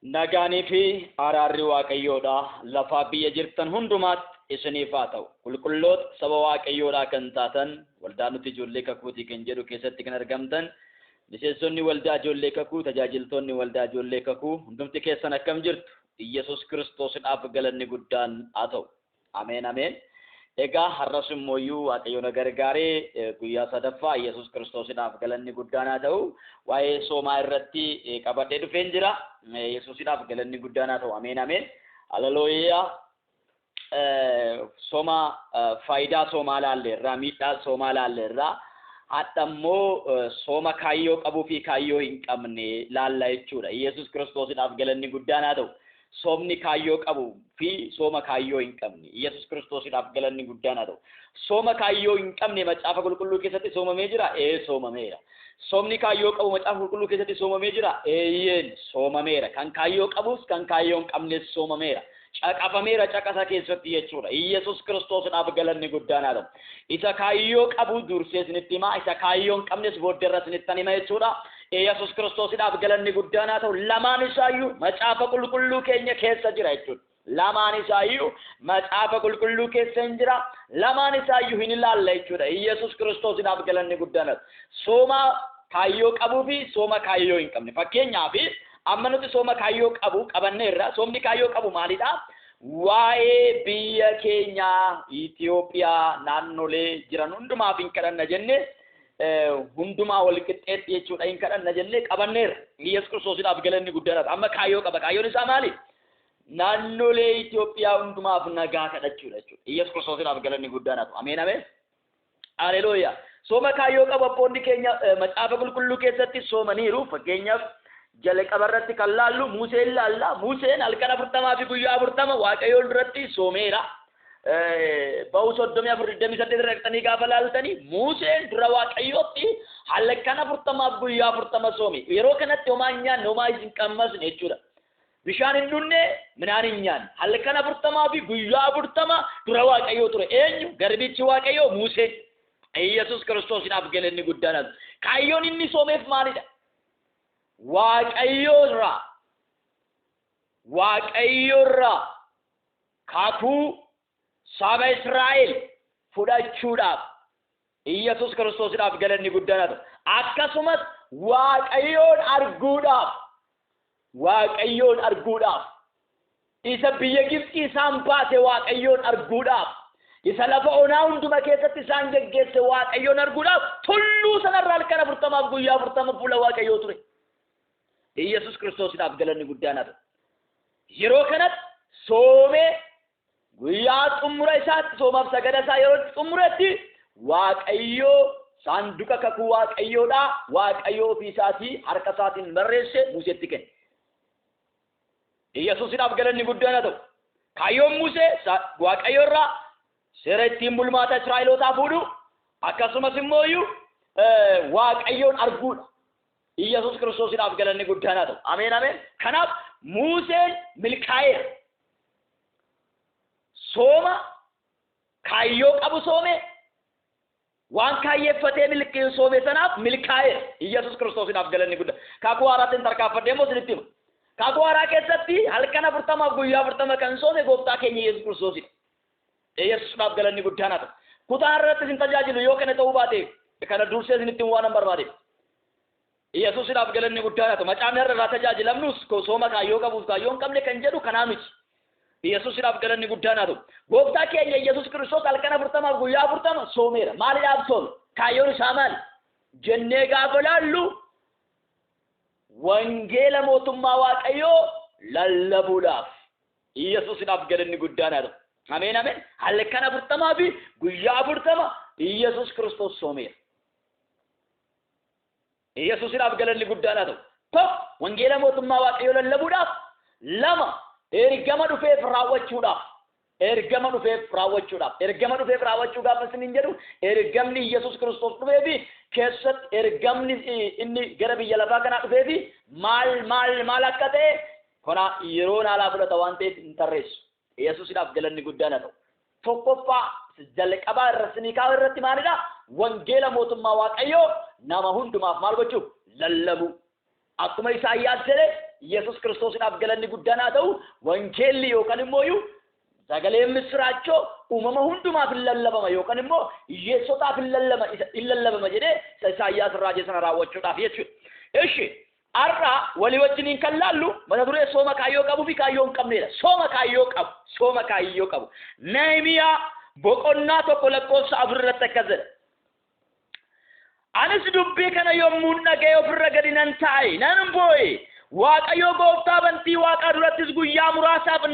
Nagaanii fi araarri Waaqayyoodha lafaa biyya jirtan hundumaatti isiniif haa ta'u. Qulqulloota saba Waaqayyoodhaa kan taatan, waldaa nuti Ijoollee Kakuutii kan jedhu keessatti kan argamtan, miseensonni waldaa Ijoollee Kakuu, tajaajiltoonni waldaa Ijoollee Kakuu, hundumti keessan akkam jirtu? Iyyasuus Kiristoosidhaaf galanni guddaan haa ta'u. Ameen, ameen. Egaa har'as immooyyuu Waaqayyo na gargaaree guyyaa sadaffaa, Iyyasuus Kiristoosidhaaf galanni guddaan haa ta'u. Waa'ee soomaa irratti qabadhee dhufeen jira. Yesuusidhaaf galanni guddaan haa ta'u. Ameen, ameen. Haleluuyaa. Sooma, faayidaa soomaa laalleerraa, miidhaa soomaa laalleerraa. Hadha immoo sooma kaayyoo qabuu fi kaayyoo hin qabne laalla jechuudha. Yesuus Kiristoosidhaaf galanni guddaan haa ta'u. Soomni kaayyoo qabu fi sooma kaayyoo hin qabne. Yesuus Kiristoosidhaaf galanni guddaan haa ta'u. Sooma kaayyoo hin qabne Macaafa Qulqulluu keessatti soomamee jira? Ee, soomameera. Soomni kaayyoo qabu Macaafa Qulqulluu keessatti soomamee jira? Eeyyeen, soomameera. Kan kaayyoo qabus kan kaayyoo hin qabnes soomameera. Caqafameera caqasa keessatti jechuudha. Yesuus Kiristoosidhaaf galanni guddaan haa ta'u. Isa kaayyoo qabu dursee isinitti himaa, isa kaayyoo hin qabnes booddeerra isinittan hima jechuudha. Yesuus Kiristoosidhaaf galanni guddaan haa ta'u. Lamaan isaayyuu Macaafa Qulqulluu keenya keessa jira jechuudha. Lamaan isaayyuu Macaafa Qulqulluu keessa hin jira. Lamaan isaayyuu hin ilaalla jechuudha. Yesuus Kiristoosidhaaf galanni guddaan haa ta'u. Sooma kaayyoo qabuu fi sooma kaayyoo hin qabne. Fakkeenyaaf, amma nuti sooma kaayyoo qabu qabanneerra. Soomni kaayyoo qabu maalidha? Waa'ee biyya keenyaa Itoophiyaa naannolee jiran hundumaaf hin kadhanna jenne, hundumaa wal qixxeetti jechuudha, hin kadhanna jennee qabanneerra. Yesuus Kiristoosidhaaf galanni guddaan. Amma kaayyoo qaba. Kaayyoon isaa maali? Naannolee Itoophiyaa hundumaaf nagaa kadhachuudha jechuudha. Yesuus Kiristoosidhaaf galanni guddaan haa ta'u. Ameen, ameen. Haleluuyaa. Sooma kaayyoo qabu abboonni keenya Macaafa Qulqulluu keessatti soomaniiru. Fakkeenyaaf, jalqaba irratti kan laallu Museen laalla. Museen halkan 40 fi guyyaa 40 Waaqayyoon duratti soomeera. Ba'uu 34:28 irra dhaqxanii gaafa laaltanii, Museen dura Waaqayyootti halkan 40f guyyaa 40 soome. Yeroo kanatti homaa hin nyaanne, homaa hin qammasne jechuudha. Bishaan hin dhugne, midhaan hin nyaanne. Halkan 40 fi guyyaa 40 dura Waaqayyoo ture. Eenyu? Garbichi Waaqayyoo Museen. Yesuus Kiristoosiidhaaf galanni guddaan haa ta'u. Kaayyoon inni soomeef maalidha? Waaqayyoorraa kakuu saba Israa'el fudhachuudhaaf. Iyyasuus Kiristoosiidhaaf galanni guddaan haa ta'u. Akkasumas Waaqayyoon arguudhaaf, Waaqayyoon arguudhaaf, isa biyya Gibxii isaan baase Waaqayyoon arguudhaaf, isa lafa onaa hunduma keessatti isaan geggeesse Waaqayyoon arguudhaaf tulluu sanarra halkan 40f guyyaa 40 fuula Waaqayyoo ture. Iyyasuus Kiristoosiidhaaf galanni guddaan haa ta'u. Yeroo kanatti soomee guyyaa xumura isaatti, soomaaf sagada isaa yeroo xumuretti, Waaqayyoo saanduqa kakuu Waaqayyoodhaa Waaqayyoo ofii isaatii harka isaatiin barreesse Museetti kenne. Iyyasuusidhaaf galanni guddaan haa ta'u. Kaayyoon Musee Waaqayyo irraa seera ittiin bulmaata Israa'elootaa fuudhu, akkasumas immoo iyyuu Waaqayyoon arguudha. Iyyasuus Kiristoosiidhaaf galanni guddaan haa ta'u. Ameen, ameen. Kanaaf Museen milkaa'eera. Sooma kaayyoo qabu soome, waan kaayyeeffatee milkii soome sanaaf milkaa'eera. Iyyasuus Kiristoosiidhaaf galanni guddaa. Kakuu Haaraatti hin tarkaanfadhee immoo isinitti hima. Kakuu Haaraa keessatti halkan 40f guyyaa 40 kan soome gooftaa keenya Yesuus Kiristoosidha. Yesuusidhaaf galanni guddaan haa ta'u. Kutaa irratti isin tajaajilu yoo kana ta'uu baate, kana dursee isinitti himuu waan hin barbaadeef. Yesuusidhaaf galanni guddaan haa ta'u. Macaafni har'a irraa tajaajilamnus sooma kaayyoo qabuuf kaayyoo hin qabne kan jedhu kanaa miti. Yesuusidhaaf galanni guddaan haa ta'u. Gooftaa keenya Yesuus Kiristoos halkan 40f guyyaa 40 soomeera. Maaliidhaaf soome? Kaayyoon isaa maali? Jennee gaafa laallu, wangeela mootummaa Waaqayyoo lallabuudhaaf. Yesuusidhaaf galanni guddaan haa ta'u. Ameen, ameen. Halkan 40 fi guyyaa 40 Yesuus Kiristoos soomeera. Yesuusidhaaf galanni guddaan haa ta'u. Tokko, wangeela mootummaa Waaqayyoo lallabuudhaaf. Lama, ergama dhufeef raawwachuudhaaf. Ergama dhufeef raawwachuudhaaf. Ergama dhufeef raawwachuu gaafa isiniin jedhu, ergamni Yesuus Kiristoos dhufee fi keessatti ergamni inni gara biyya lafaa kanaa dhufee fi maal maal maal akka ta'e kana yeroo naalaa fudhata waan ta'eef hin tarreessu. Yesuusidhaaf galanni guddaan haa ta'u. Tokkoffaa jalqabaa irra isinii kaa'u irratti maalidha? Wangeela mootummaa Waaqayyoo nama hundumaaf maal gochuu? Lallabuu. Akkuma Isaayyaas jedhe, Yesus Kiristoosiidhaaf galanni guddaan haa ta'u. Wangeelli yookaan immoo sagaleen misiraachoo uumama hundumaaf hin lallabama yookaan immoo hiyyeessotaaf hin lallabama jedhee isa Isaayyaas raajii sana raawwachuudhaaf jechuudha. Ishi har'a walii wajjiniin kan laallu mata duree sooma kaayyoo qabuu fi kaayyoo hin qabnedha. Sooma kaayyoo qabu, sooma kaayyoo qabu. Nehemiyaa boqonnaa 1 lakkoofsa 4 irratti akkas jedha. Anis dubbii kana yommuu dhaga'e ofirra gadi nan taa'e, nan boo'e. Waaqayyo gooftaa bantii waaqaa durattis guyyaa muraasaaf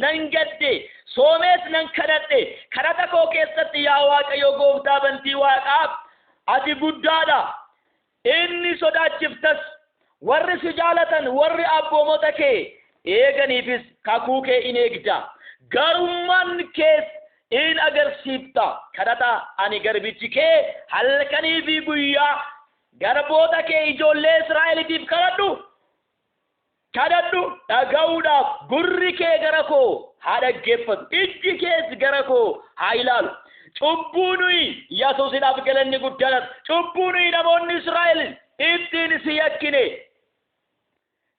nan gadde, soomees nan kadhadhe. Kadhata koo keessatti yaa Waaqayyo gooftaa bantii waaqaa, ati guddaadha, inni sodaachiftas. Warri si jaalatan, warri abboomota kee eeganiifis kakuu kee in eegda. Garummaan kees in agarsiifta. Kadhata ani garbichi kee halkanii fi guyyaa garboota kee ijoollee Israa'eliitiif kadhadhu dhaga'uudhaaf gurri kee gara koo haa dhaggeeffatu, ijji kees gara koo haa ilaalu. Cubbuu nuyi Yesuusidhaaf galanni guddaan, cubbuu nuyi namoonni Israa'el ittiin si yakkine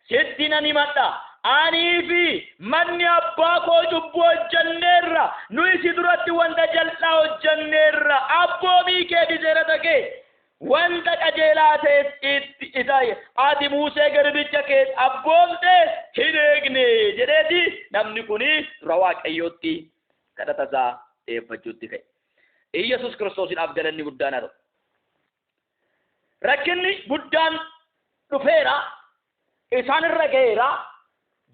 sitti nan himadha. Anii fi manni abbaa koo cubbuu hojjenneerra, nuyi si duratti wanta jal'aa hojjenneerra. Abboomii kee fi seerata kee wanta qajeelaa ta'es itti isa ati Musee garbicha kee abboomte hin eegne jedheeti namni kuni dura Waaqayyootti kadhata isaa dhiyeeffachuutti ka'e. Iyyasuus Kiristoosiidhaaf galanni guddaan haa ta'u. Rakkinni guddaan dhufeera, isaan irra ga'eera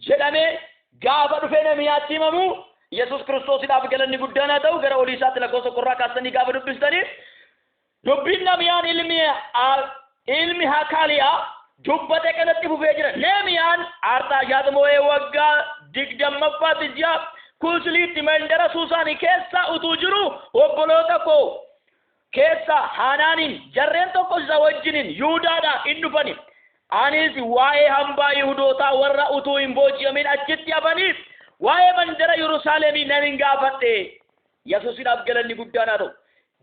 jedhamee gaafa dhufee Nehemiyaatti himamu, Yesuus Kiristoosiidhaaf galanni guddaan haa ta'u. Gara olii isaatti lakkoofsa 1rraa kaastanii gaafa dubbistanii, dubbiin Nehemiyaan ilmi Hakaaliyaa dubbate kanatti fufee jira. Nehemiyaan Artaashaat moo'ee waggaa 20ffaatti ji'a Kusliitti mandara Suusaanii keessa utuu jiru obboloota koo keessa Hanaaniin jarreen tokko isa wajjiniin Yihudaadhaa in dhufani. Anis waa'ee hambaa Yihudootaa warra utuu hin booji'amin achitti hafaniif waa'ee mandara Yerusaalemii nan hin gaafadhe. Yesuusidhaaf galanni guddaan haa ta'u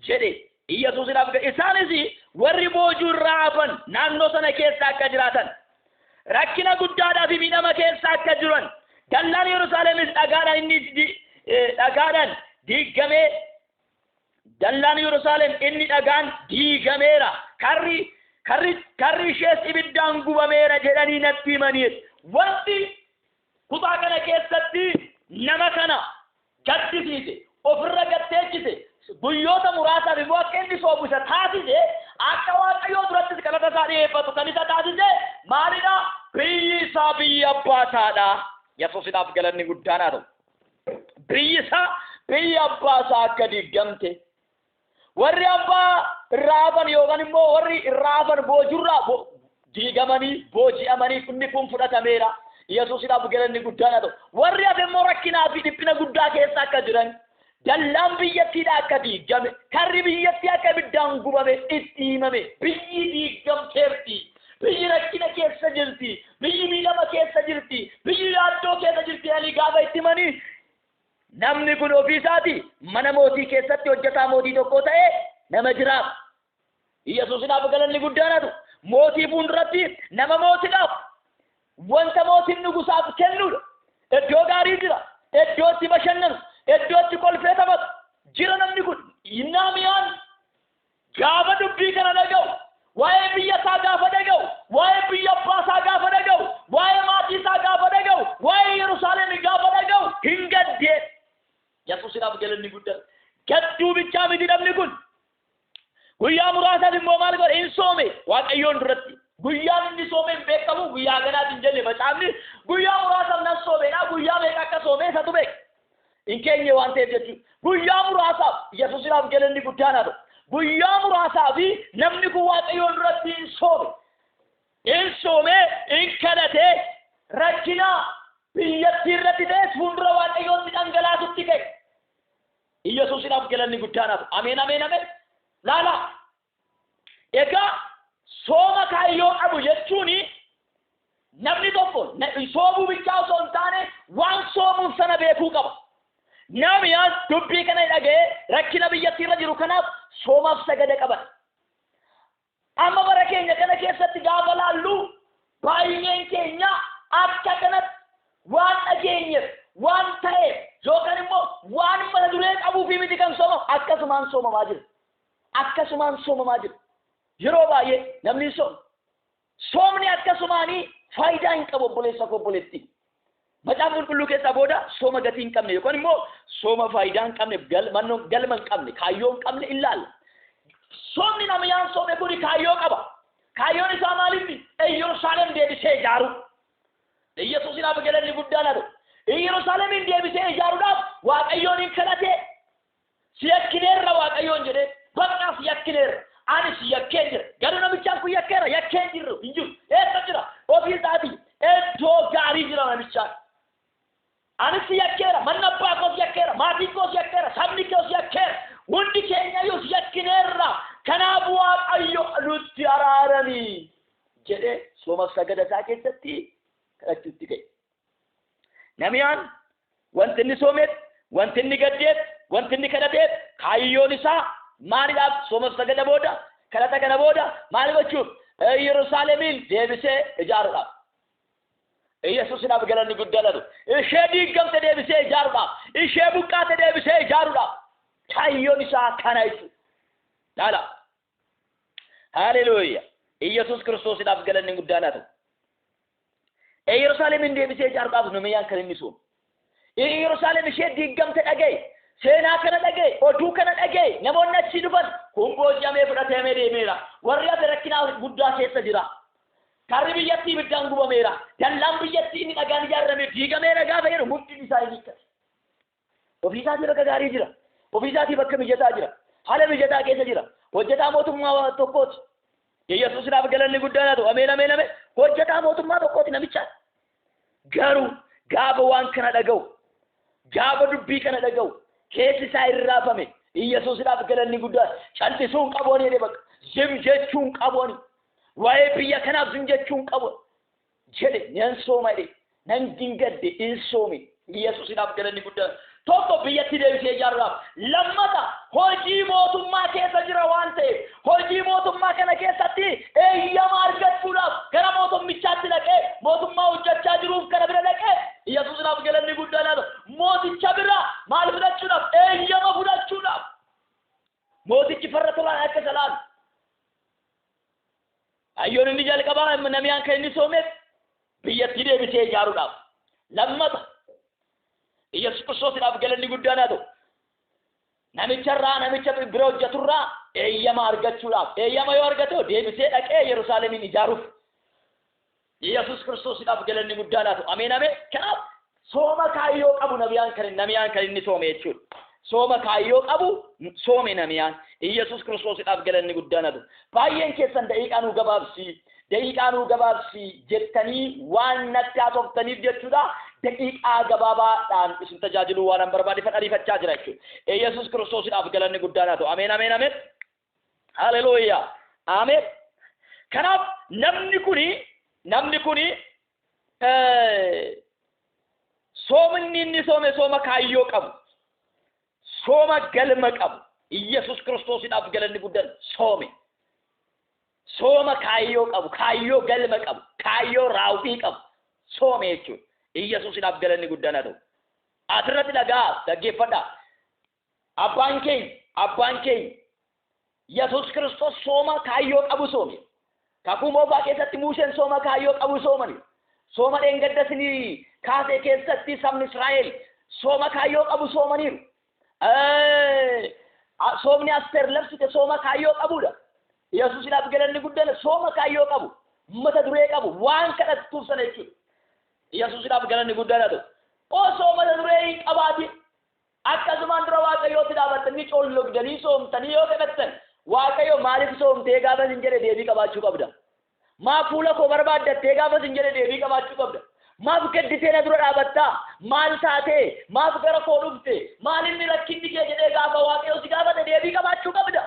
jedhe. Yesuusidhaaf isaanis warri boojuu irraa hafan naannoo sana keessa akka jiraatan, rakkina guddaadhaa fi miidhama keessa akka jiran, dallaan Yerusaalemis dhagaadhaan inni dhagaadhaan diigamee, dallaan Yerusaalem inni dhagaan diigameera, karri ishees ibiddaan gubameera jedhanii natti himanii. Wanti kutaa kana keessatti nama kana gaddisiise, ofirra gatteechise, guyyoota muraasaaf immoo akka inni soomu isa taasise, akka Waaqayyoo durattis kadhata isaa dhiyeeffatu kan isa taasise maalidha? Biyyi isaa biyya abbaa isaadha. Yesuusidhaaf galanni guddaan haa ta'u. Biyyi isaa biyya abbaa isaa akka diigamte, warri abbaa irraa hafan yookaan immoo warri irraa hafan boojurraa diigamanii booji'amanii inni kun fudhatameera. Yesuusidhaaf galanni guddaan haa ta'u. Warri hafe immoo rakkinaa fi dhiphina guddaa keessa akka jiran, dallaan biyyattiidha akka diigame, karri biyyattii akka ibiddaan gubame itti himame. Biyyi diigamteerti, biyyi rakkina keessa jirti, biyyi miidhama keessa jirti, biyyi yaaddoo keessa jirti jedhanii gaafa itti himanii, namni kun ofiisaati mana mootii keessatti hojjetaa mootii tokko ta'ee nama jiraatu. Yesuusidhaaf galanni guddaan haa ta'u. Mootii fuulduratti nama mootiidhaaf wanta mootiin nugusaaf kennudha. Iddoo gaarii jira, iddoo itti bashannanu, iddoo itti kolfee taphatu jira namni kun. Nehemiyaan gaafa dubbii kana dhaga'u, waa'ee biyya isaa gaafa dhaga'u, waa'ee biyya abbaa isaa gaafa dhaga'u, waa'ee maatii isaa gaafa dhaga'u, waa'ee Yerusaalem gaafa dhaga'u hin gaddee. Yesuusidhaaf galanni guddaan. Gadduu bichaa miti, namni kun guyyaa muraasaaf immoo maal godhe? Hin soome Waaqayyoon duratti. Guyyaan inni soome hin beekamu, guyyaa ganaati hin jenne macaafni. Guyyaa muraasaaf nan soomedha. Guyyaa meeqa akka soome isatu beeka. Hin keenye waan ta'eef jechuudha. Guyyaa muraasaaf, Yesuusidhaaf galanni guddaan haa ta'u. Guyyaa muraasaaf namni kun Waaqayyoon duratti hin soome. Hin soome, hin kadhate, rakkina biyyattii irratti ta'es fuuldura Waaqayyootti dhangalaasutti ka'e. Yesuusidhaaf galanni guddaan haa ta'u. Ameen, ameen, ameen. Laala. Egaa sooma kaayyoo qabu jechuun namni tokko soomuu bichaa osoo hin taane waan soomuuf sana beekuu qaba. Namni dubbii kana dhaga'ee rakkina biyyattii irra jiru kanaaf soomaaf sagada qaban. Amma bara keenya kana keessatti gaafa laallu baay'een keenya Akkasumaan soomamaa jira. Akkasumaan soomamaa jira. Yeroo baay'ee namni sooma. Soomni akkasumaanii faayidaa hin qabu obboleessa koo obboleettii. Macaafa qulqulluu keessaa booda sooma gatii hin qabne yookaan immoo sooma faayidaa hin qabne galma hin qabne kaayyoo hin qabne ilaalla. Soomni Nahimiyaan soome kun kaayyoo qaba. Kaayyoon isaa maalinni? Yerusaalem deebisee ijaaru. Yesuusinaaf galanni guddaan haa ta'u. Yerusaalemin deebisee ijaaruudhaaf Waaqayyoon hin kadhate. Si yakkineerra Waaqayyoon jedhee bakka si yakkineerra. Ani si yakkeen jira. Garuu namichaan kun yakkeera yakkeen jirru hin jiru. Eessa jira? Ofii isaatii iddoo gaarii jira namichaan. Ani si yakkeera, manni abbaa koos yakkeera, maatiin koos yakkeera, sabni koos yakkeera. Hundi keenya iyyuu si yakkineerra. Kanaaf Waaqayyo nutti araarami jedhee sooma sagada isaa keessatti kadhachuutti ka'e. Nahimiyaan wanti inni soomeef, wanti inni gaddeef, wanti inni kadhateef kaayyoon isaa maaliidhaaf sooma sagada booda kadhata kana booda maal gochuuf? Yerusaalemin deebisee ijaaruudhaaf. Yesuusinaaf galanni guddaan haa ta'u. Ishee diigamte deebisee ijaaruudhaaf, ishee buqqaate deebisee ijaaruudhaaf. Kaayyoon isaa kana jechuudha. Laala. Haleluuyaa. Yesuus Kiristoosinaaf galanni guddaan haa ta'u. Yerusaalemin deebisee ijaaruudhaaf Nahimiyaan kan inni soome. Yerusaalem ishee diigamte dhaga'e. Seenaa kana dhaga'e, oduu kana dhaga'e, namoonni achii dhufan kun booji'amee fudhatamee deemeera. Warri hafe rakkinaa guddaa keessa jira. Karri biyyattii ibiddaan gubameera. Dallaan biyyattii inni dhagaan ijaarame diigameera gaafa jedhu mudhiin isaa hin hiikkate. Ofii isaatii bakka gaarii jira. Ofii isaatii bakka mijataa jira. Haala mijataa keessa jira. Hojjetaa mootummaa tokkooti. Yesuusinaaf galanni guddaan haa ta'u. Ameen ameen ameen. Hojjetaa mootummaa tokkooti namicha. Garuu gaafa waan kana dhaga'u, gaafa dubbii kana dhaga'u, keessi isaa irraafame. Yesuusinaaf galanni guddaan cal'isuun qaboon jedhee bakka zim jechuun qaboon waa'ee biyya kanaaf zim jechuun qaboon jedhe nan sooma jedhe nan dingadde in soome. Yesuusinaaf galanni guddaan tokko biyyatti deebisee ijaaruudhaaf, lammata hojii mootummaa keessa jira waan ta'eef hojii mootummaa kana keessatti eeyyama argachuudhaaf gara mootummichaatti dhaqee mootummaa hojjechaa jiruuf kana bira dhaqee Yesuusinaaf galanni guddaan haa ta'u. Mooticha bira maal fudhachuudhaaf? Eeyyama fudhachuudhaaf. Mootichi farra tolaan akka isa laalu. Hayyoon inni jalqabaa Nahimiyaan kan inni soomeef biyyatti deebisee ijaaruudhaaf. Lammata Yesuus Kiristoosinaaf galanni guddaan haa ta'u. Namicharraa namicha bira hojjeturraa eeyyama argachuudhaaf. Eeyyama yoo argate deebisee dhaqee Yerusaalemin ijaaruuf. Yesuus Kiristoosinaaf galanni guddaan haa ta'u. Ameen ameen. Kanaaf sooma kaayyoo qabu Nahimiyaan kan inni soome jechuudha. Sooma kaayyoo qabu soome Nahimiyaan. Yesuus Kiristoosinaaf galanni guddaan haa ta'u. Baay'een keessan daqiiqaa nuu gabaabsi, daqiiqaa nuu gabaabsi jettanii waan natti haasoftaniif jechuudha. Daqiiqaa gabaabaadhaan isin tajaajiluu waan an barbaade ariifachaa jira jechuudha. Yesuus Kiristoosinaaf galanni guddaan haa ta'u. Ameen ameen ameen. Haleluuyaa. Ameen. Kanaaf namni kuni soomni inni soome sooma kaayyoo qabu. Sooma galma qabu. Yesuus Kiristoosinaaf galanni guddaan soome. Sooma kaayyoo qabu, kaayyoo galma qabu, kaayyoo raawwii qabu soome jechuudha. Yesuusinaaf galanni guddaan haa ta'u. Asirratti dhagaa dhaggeeffadhaa. Abbaan keenya Yesuus Kiristoos sooma kaayyoo qabu soome. Kakuu moofaa keessatti Museen sooma kaayyoo qabu soomani. Sooma dheengadda isinii kaasee keessatti sabni Israa'el sooma kaayyoo qabu soomaniiru. Soomni Asteer labsite sooma kaayyoo qabudha. Yesuusinaaf galanni guddaan sooma kaayyoo qabu, mata duree qabu, waan kadhattuuf sana jechuudha. Yesuusinaaf galanni guddaan haa ta'u. Osoo mata duree hin qabaatin akkasumaan dura Waaqayyootti dhaabattanii collogdanii soomtanii yoo kadhattan Waaqayyo maaliif soomtee gaafa isin jedhe deebii qabaachuu qabda. Maaf fuula koo barbaaddattee gaafa isin jedhe deebii qabaachuu qabda. Maaf gadditee na dura dhaabattaa? Maal taatee? Maaf gara koo dhufte? Maal inni rakkinni kee jedhee gaafa Waaqayyo si gaafate deebii qabaachuu qabda.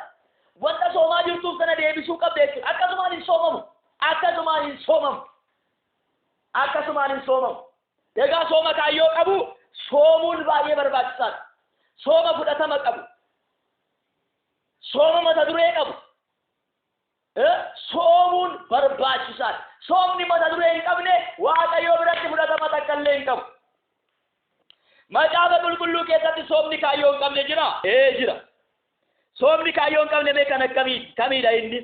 Wanta soomaa jirtuuf sana deebisuu qabda jechuudha. Akkasumaan hin soomamu. Akkasumaan hin soomamu. Akkasumaan hin soomamu. Egaa sooma kaayyoo qabu soomuun baay'ee barbaachisaadha. Sooma fudhatama qabu. Sooma mata duree qabu. Soomuun barbaachisaadha. Soomni mata duree hin qabne Waaqayyoo biratti fudhatama takka illee hin qabu. Macaafa qulqulluu keessatti soomni kaayyoo hin qabne jira? Ee jira. Soomni kaayyoo hin qabne mee kan akkamii kamiidha inni?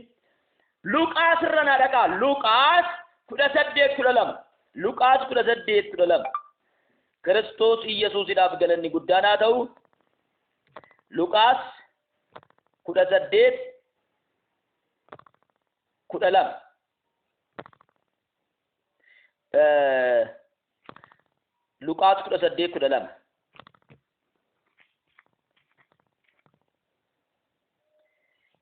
Luqaas irra naa dhaqaa. Luqaas 18:12. Luqaas 18:12. Kiristoos Iyyasuusidhaaf galanni guddaan haa ta'u. Luqaas 18:12. Luqaas 18:12.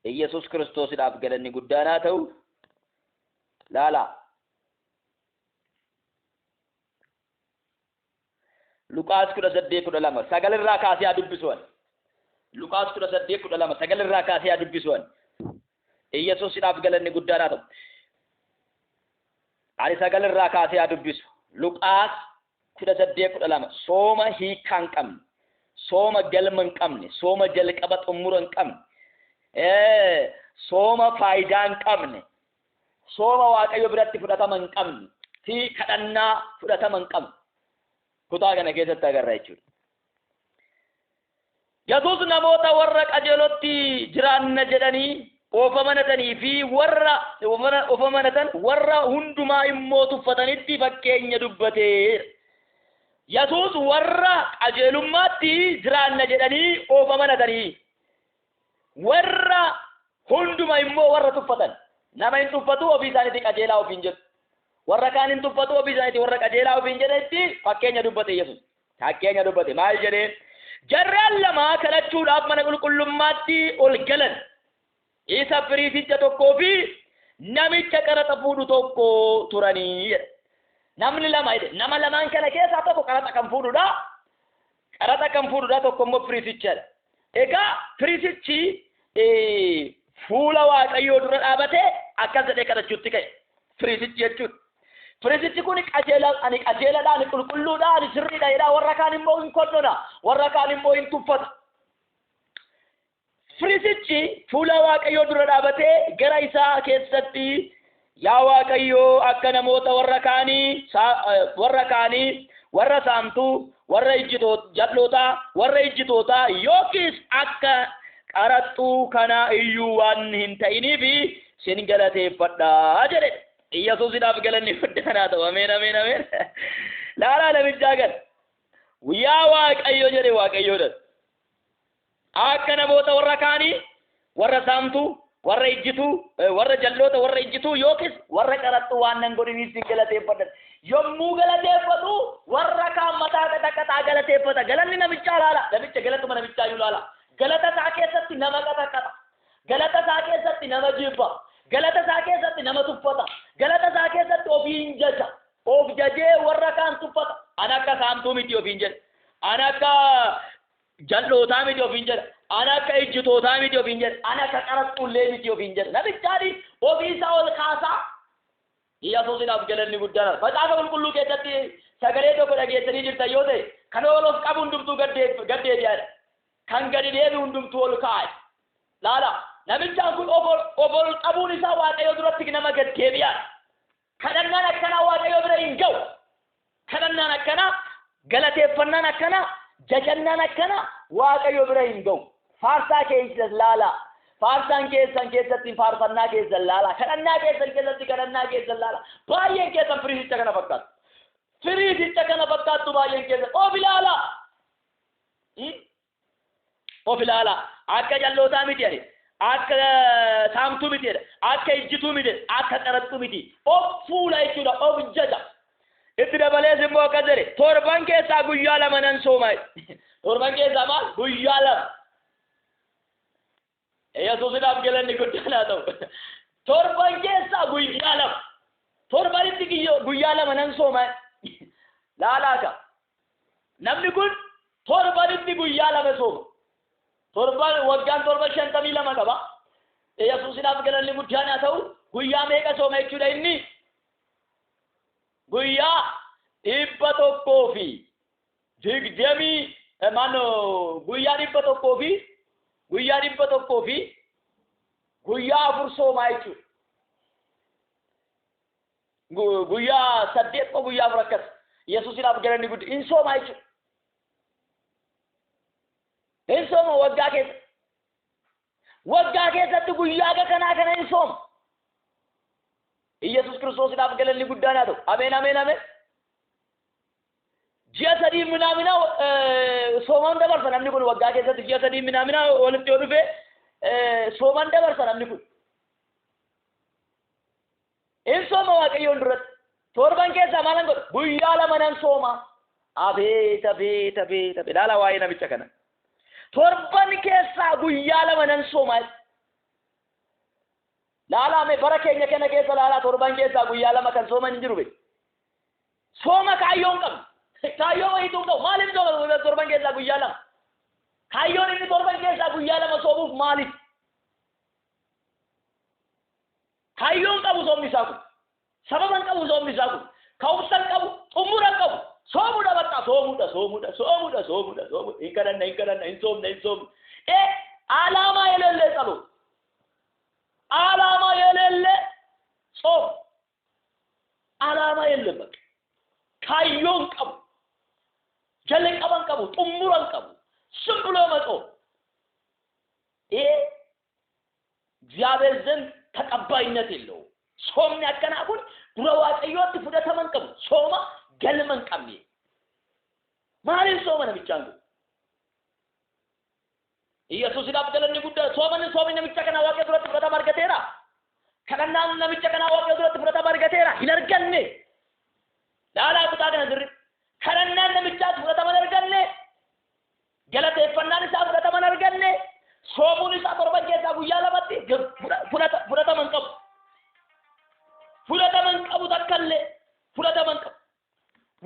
Iyyasuus Kiristoosiidhaaf galanni guddaan haa ta'u. Laala. Luqaas 18:12 sagalirraa kaasee haa dubbisuwan. Luqaas 18:12 sagalirraa kaasee haa dubbisuwan. Iyyasuusidhaaf galanni guddaan haa ta'u. Ani sagalirraa kaasee haa dubbisu. Luqaas 18:12 sooma hiikaa hin qabne, sooma galma hin qabne, sooma jalqaba xumura hin qabne, sooma faayidaa hin qabne, sooma Waaqayyo biratti fudhatama hin qabne fi kadhannaa fudhatama hin qabne kutaa kana keessatti agarra jechuudha. Yesuus namoota warra qajeelotti jiraanna jedhanii of amanatanii fi warra of amanatan warra hundumaa immoo tuffatanitti fakkeenya dubbateera. Yesuus warra qajeelummaatti jiraanna jedhanii of amanatanii warra hunduma immoo warra tuffatan. Nama hin tuffatu, ofii isaaniitti qajeelaa ofiin jedhu. Warra kaan hin tuffatu, ofii isaaniitti warra qajeelaa ofiin jedhetti fakkeenya dubbate Yesuus. Fakkeenya dubbate maal jedhee? Jarreen lama kadhachuudhaaf mana qulqullummaatti ol galan. Isa firiisicha tokkoo fi namicha qaraxa fuudhu tokko turanii jedha. Namni lama jedhe. Nama lamaan kana keessaa tokko qaraxa kan fuudhudha. Qaraxa kan fuudhudha, tokko immoo firiisichadha. Egaa firiisichi fuula Waaqayyoo dura dhaabatee akkas jedhee kadhachuutti ka'e. Firiisichi jechuudha. Firiisichi kun qajeela, ani qajeeladha, ani qulqulluudha, ani sirriidha jedha. Warra kaan immoo hin konnona, warra kaan immoo hin tuffata. Firiisichi fuula Waaqayyoo dura dhaabatee gara isaa keessatti, yaa Waaqayyoo, akka namoota warra kaanii, warra saamtuu, warra jal'ootaa, warra ejjitootaa yookiis akka qaraxxuu kana iyyuu waan hin ta'iniif sin galateeffadha jedhe. Iyyasuusidhaaf galanni guddaan haa ta'u. Ameen, ameen, ameen. Laalaa namichaa gala. Yaa Waaqayyo jedhe Waaqayyoodha. Akka namoota warra kaanii, warra saamtuu, warra ejjituu, warra jal'oota, warra ejjituu yookiis warra qaraxxuu waan nan godhiniif sin galateeffadha. Yommuu galateeffatu warra kaan mataa qaxaqaxaa galateeffata. Galanni namichaa laala. Namicha galatuma namichaa iyyuu laala. Galata isaa keessatti nama qaxaqaxa. Galata isaa keessatti nama jibba. Galata isaa keessatti nama tuffata. Galata isaa keessatti ofiin jaja. Of jajee warra kaan tuffata. Ana akka saamtuu miti ofiin jedha. Ana akka jal'ootaa miti ofiin jedha. Ana akka ejjitootaa miti ofiin jedha. Ana akka qaraxxullee miti ofiin jedha. Namichaani ofii isaa ol kaasaa. Iyyasuusidhaaf galanni guddaan. Macaafa qulqulluu keessatti sagalee tokko dhageessanii jirtan yoo ta'e, kan ol of qabu hundumtuu gad deebi'aadha. Kan gadi deebi'u hundumtuu ol kaa'e. Laala, namichaan kun of ol qabuun isaa Waaqayyo duratti nama gad deebi'aadha. Kadhannaan akkanaa Waaqayyo bira hin ga'u. Kadhannaan akkanaa, galateeffannaan akkanaa, jajannaan akkanaa Waaqayyo bira hin ga'u. Faarsaa keessan laala. Faarsaan keessan keessatti faarfannaa keessan laala. Kadhannaa keessan keessatti kadhannaa keessan laala. Baay'een keessan firiisicha kana fakkaatu. Firiisicha kana fakkaattu baay'een keessan. Of ilaala. Of ilaala. Akka jallootaa miti jedhe. Akka saamtuu miti jedhe. Akka ejjituu miti jedhe. Akka qaraxxuu miti. Of fuula jechuudha. Of jaja. Itti dabalees immoo akkas jedhe. Torban keessaa guyyaa lama nan sooma. Torban keessaa maal? Guyyaa lama. Yesuusidhaaf galanni guddaan haa ta'u. Torban keessaa guyyaa lama. Torbanitti guyyaa lama nan sooma. Laalaaka. Namni kun torbanitti guyyaa lama sooma. Torban waggaan torba 52 qaba. Yesuusidhaaf galanni guddaan haa ta'u. Guyyaa meeqa sooma jechuudha inni? Guyyaa 120 maano guyyaa 100 fi guyyaa 100 fi guyyaa 4 soomaa jechuudha. Guyyaa 8 moo guyyaa 4 akkas. Yesuusidhaaf galanni guddaa hin soomaa jechuudha. Hin sooma waggaa keessa. Waggaa keessatti guyyaa akka kanaa kana hin sooma. Iyyasuus Kiristoosiidhaaf galanni guddaan haa ta'u. Ameen ameen ameen. Ji'a 3 minaamina sooman dabarsa namni kun waggaa keessatti ji'a 3 minaamina walitti yoo dhufe sooman dabarsa namni kun. In sooma Waaqayyoon duratti. Torban keessaa maalan godha? Guyyaa 2 nan sooma. Abeet abeet abeet abeet. Ilaala waa'ee namicha kana. Torban keessaa guyyaa 2 nan sooma. Laalaa mee bara keenya kana keessa laalaa torban keessaa guyyaa 2 kan sooman hin jiru be. Sooma kaayyoo hin qabne. Kaayyoo wayiituu hin qabu. Maaliif sooma torban keessaa guyyaa 2? Kaayyoon inni torban keessaa guyyaa 2 soomuuf maaliif? Kaayyoon qabu soomni isaa kun. Sababa hin qabu soomni isaa kun. Ka'umsa hin qabu, xumura hin qabu. Soomuudha bakka soomuudha soomuudha soomuudha soomuudha soomuudha. Hin kadhanna hin kadhanna hin soomna hin soomna. ዓላማ የሌለ ጸሎት፣ ዓላማ የሌለ ጾም፣ ዓላማ የለም። በቃ kaayyoon qabu, jalqaba hin qabu, xumura hin qabu. ዝም ብሎ መጾም ይሄ እግዚአብሔር ዘንድ ተቀባይነት የለውም። Soomni akkanaa kun dura Waaqayyootti fudhatama hin qabu. Sooma galma hin qabne. Maaliif sooma namichaan kun? Iyyasuusidhaaf galanni guddaa. Soomanni soomni namicha kanaa Waaqayyo duratti fudhatama argateera? Kadhannaan namicha kanaa Waaqayyo duratti fudhatama argateera? Hin arganne. Laalaa kutaa kana sirriitti. Kadhannaan namichaas fudhatama hin arganne. Galateeffannaan isaa fudhatama hin arganne. Soomuun isaa torban keessaa guyyaa 2tti fudhatama hin qabu. Fudhatama hin qabu takkallee fudhatama hin qabu.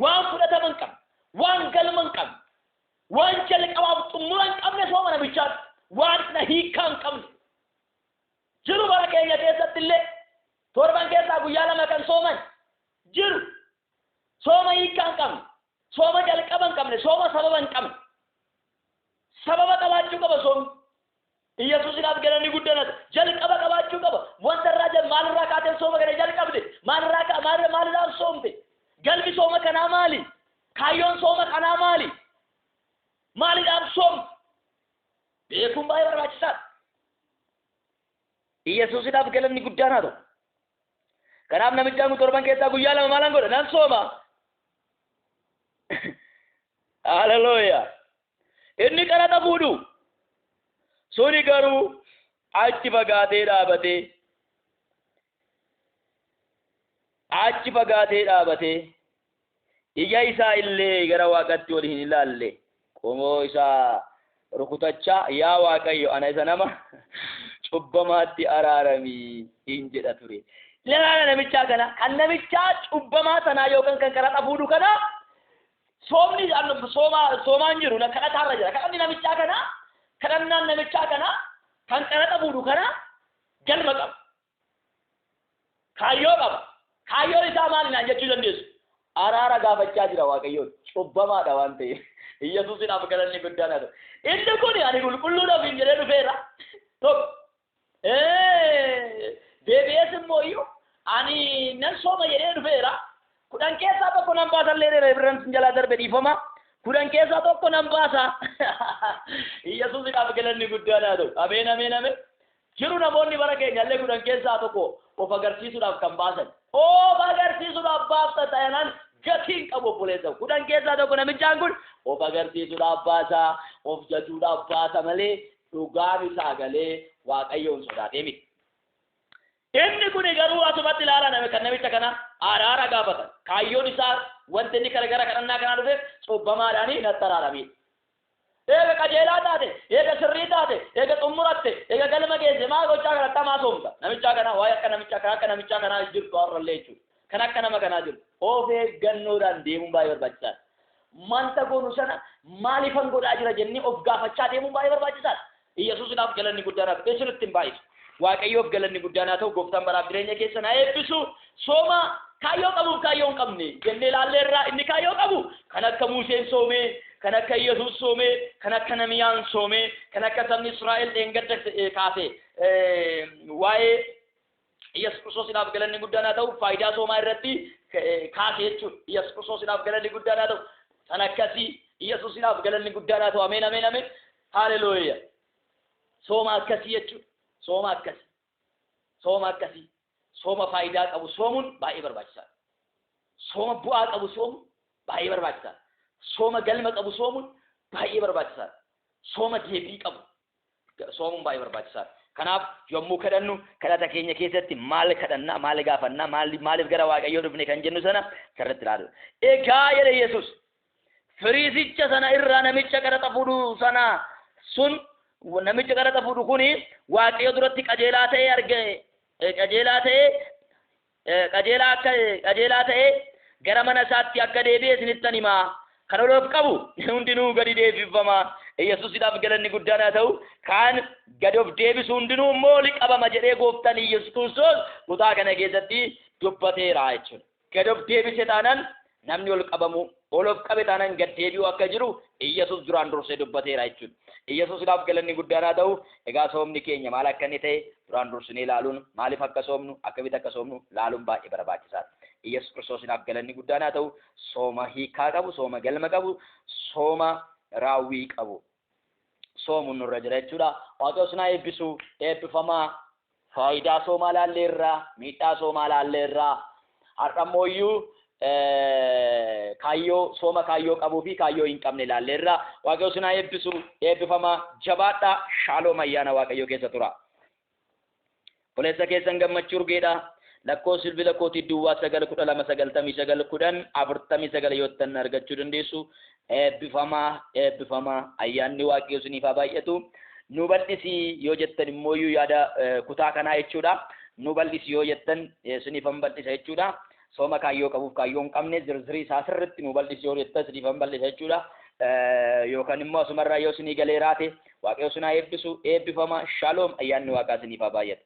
Waan fudhatama hin qabne, waan galma hin qabne, waan jalqabaaf xumura hin qabne sooma namichaati. Waan na hiikaa hin qabne. Jiru bara keenya keessatti illee torban keessaa guyyaa 2 kan sooman jiru. Sooma hiikaa hin qabne, sooma jalqaba hin qabne, sooma sababa hin qabne. Sababa qabaachuu qaba soomni. Iyyasuusidhaaf galanni guddaan haa ta'u. Jalqaba qabaachuu qaba. Wanta irraa maalirraa kaatee sooma kana jalqabde? Maalirraa maalirraa soomte? Galmi sooma kanaa maali? Kaayyoon sooma kanaa maali? Maaliidhaaf soomte? Beekuun baay'ee barbaachisaadha. Iyyasuusidhaaf galanni guddaan haa ta'u. Kanaaf namichaan kun torban keessaa guyyaa 2 maalan godha? Nan sooma. Haleluuyaa. Inni qaraxa fuudhu suni garuu achi fagaatee dhaabatee achi fagaatee dhaabatee ija isaa illee gara Waaqatti ol hin ilaalle. Qomoo isaa rukutachaa yaa Waaqayyo ana isa nama cubbamaatti araaramii hin jedha ture. Ilaala namichaa kana kan namichaa cubbamaa sanaa yookaan kan qaraxa fuudhu kana soomni soomaan jiru kadhataarra jira. Kadhanni namichaa kana kadhannaan namichaa kana kan qaraxa fuudhu kana galma qaba. Kaayyoo qaba. Kaayyoon isaa maali naan jechuu dandeessu? Araara gaafachaa jira Waaqayyoon. Cubbamaadha waan ta'eef. Iyyasuusidhaaf galanni guddaan haa ta'u. Inni kun ani qulqulluudhaaf hin jedhee dhufeera. Tokko. Deebi'ees immoo iyyuu ani nan sooma jedhee dhufeera. 10 keessaa 1 nan baasa illee dheera Ibrahim sin jalaa darbe dhiifama. 10 keessaa 1 nan baasa. Iyyasuusidhaaf galanni guddaan haa ta'u. Ameen ameen ameen. Jiru namoonni bara keenya illee 10 keessaa 1 of agarsiisuudhaaf kan baasan. Of agarsiisuudhaaf baafta taanaan gatiin qabu obboleessa. 10 keessaa 1 namichaan kun of agarsiisuudhaaf baasa, of jajuudhaaf baasa malee dhugaan isaa galee Waaqayyoon sodaatee miti. Inni kun garuu asumatti ilaalaa nama kan namicha kana araara gaafata. Kaayyoon isaa wanti inni gara kadhannaa kanaa dhufeef cubbamaadhaanii natti araaramee. Eega qajeelaa taate, eega sirrii taate, eega xumuratte, eega galma geesse maa gochaa kadhattaa maa soomta? Namichaa kana waa'ee akka namichaa kana akka namichaa kanaa jirtu har'allee jechuudha. Kan akka nama kanaa jirtu. Of eeggannoodhaan deemuun baay'ee barbaachisaadha. Manta goonu sana maaliifan godhaa jira jennee of gaafachaa deemuun baay'ee barbaachisaadha. Iyyasuusidhaaf galanni guddaan haa ta'u. Isinitti hin baay'isu. Waaqayyoof galanni guddaan haa ta'u. Gooftaan baraaf jireenya keessan haa eebbisu. Sooma kaayyoo qabuuf kaayyoo hin qabne jennee ilaalleerraa inni kaayyoo qabu kan akka Museen soomee, kan akka Iyyasuus soomee, kan akka Namiyaan soomee, kan akka sabni Israa'el dheengadda kaase waa'ee Iyyasuus Kiristoosiidhaaf galanni guddaan haa ta'u. Faayidaa soomaa irratti kaase jechuudha. Iyyasuus Kiristoosiidhaaf galanni guddaan haa ta'u. San akkasii Iyyasuusidhaaf galanni guddaan haa ta'u. Ameen ameen ameen. Haleluuyaa. Sooma akkasii jechuudha. Sooma akkasii. Sooma akkasii. Sooma faayidaa qabu soomuun baay'ee barbaachisaadha. Sooma bu'aa qabu soomuun baay'ee barbaachisaadha. Sooma galma qabu soomuun baay'ee barbaachisaadha. Sooma deebii qabu soomuun baay'ee barbaachisaadha. Kanaaf yommuu kadhannu kadhata keenya keessatti maal kadhannaa, maal gaafannaa, maaliif gara Waaqayyoo dhufne kan jennu sana sirriitti ilaalu. Egaa jedhe Yesuus, Fariisicha sana irraa namicha qaraxa fuudhu sana sun, namicha qaraxa fuudhu kuni Waaqayyo duratti qajeelaa ta'ee arge, qajeelaa ta'ee, qajeelaa akka qajeelaa ta'ee gara mana isaatti akka deebi'e isinittan himaa. Kan ol of qabu hundinuu gadi deebifama. Yesuusidhaaf galanni guddaan haa ta'u. Kan gadi of deebisu hundinuu immoo oli qabama jedhee gooftaan Yesuus Kiristoos kutaa kana keessatti dubbateera jechuudha. Gadi of deebise taanaan namni ol qabamu, ol of qabe taanaan gad deebi'u akka jiru Yesuus duraan dursee dubbateera jechuudha. Yesuusidhaaf galanni guddaan haa ta'u. Egaa soomni keenya maal akka inni ta'e duraan dursinee ilaaluun, maaliif akka soomnu, akkamitti akka soomnu ilaaluun baay'ee barbaachisaadha. Yesuus Kiristoosinaaf galanni guddaan haa ta'u. Sooma hiikaa qabu, sooma galma qabu, sooma raawwii qabu soomuun nurra jira jechuudha. Waaqayyo isin haa eebbisu. Eebbifamaa. Faayidaa soomaa laalleerraa, miidhaa soomaa laalleerraa. Har'a immoo iyyuu kaayyoo sooma kaayyoo qabuu fi kaayyoo hin qabne laalleerraa. Waaqayyo isin haa eebbisu. Eebbifamaa. Jabaadhaa. Shaaloom, ayyaana Waaqayyoo keessa tura. Obboleessa keessan Gammachuu Urgeedha. Lakkoofsi bilbila kootii 09 12 99 10 49 yoo ta'an argachuu dandeessu. Eebbifamaa, eebbifamaa, ayyaanni Waaqayyoo isiniif haa baay'atu. Nu bal'isi yoo jettan immoo iyyuu yaada kutaa kanaa jechuudha. Nu bal'isi yoo jettan isiniifan bal'isa jechuudha. Sooma kaayyoo qabuuf kaayyoo hin qabne zirzirii isaa sirriitti nu bal'isi yoo jettan isiniifan bal'isa jechuudha. Yookaan immoo asumarraa yoo isinii galee raate, Waaqayyo isin haa eebbisu. Eebbifama. Shaaloom, ayyaanni Waaqaa isiniif haa baay'atu.